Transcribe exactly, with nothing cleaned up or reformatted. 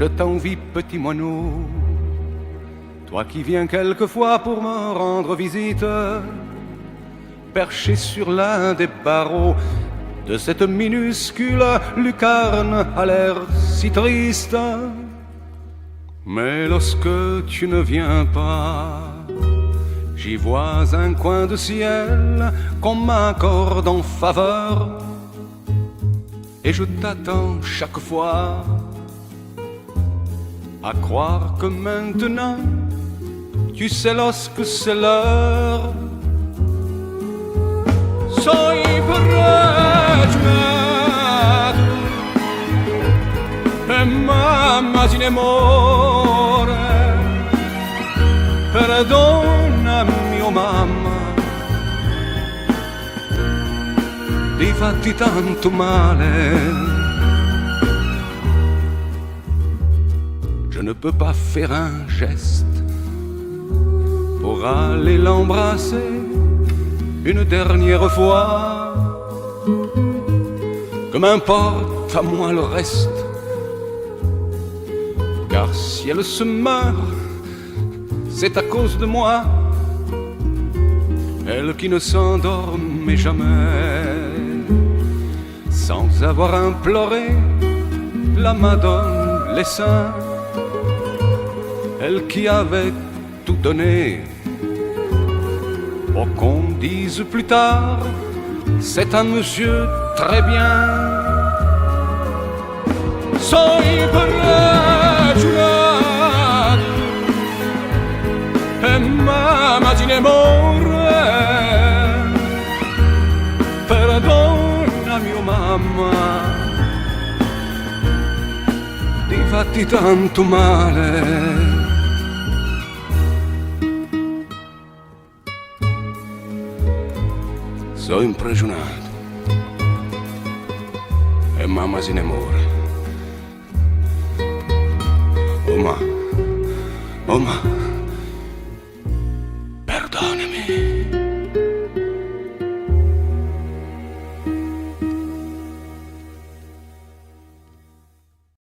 Je t'envie, petit moineau, toi qui viens quelquefois pour me rendre visite, perché sur l'un des barreaux de cette minuscule lucarne à l'air si triste. Mais lorsque tu ne viens pas, j'y vois un coin de ciel qu'on m'accorde en faveur. Et je t'attends chaque fois à croire que maintenant tu sais lorsque c'est l'heure. Soi pregiunatu e mamma si ne more. Perdonami, o mamma, di fatti tantu male. Je ne peux pas faire un geste pour aller l'embrasser une dernière fois. Que m'importe à moi le reste, car si elle se meurt, c'est à cause de moi, elle qui ne s'endormait jamais. Sans avoir imploré la Madone, les saints, elle qui avait tout donné, pour qu'on dise plus tard, c'est à monsieur très bien. Soi pregiunatu e mamma si ne more. Perdonami, o mamma, di fatti tantu male. Soi impregiunatu e mamma si ne more. O ma, o ma,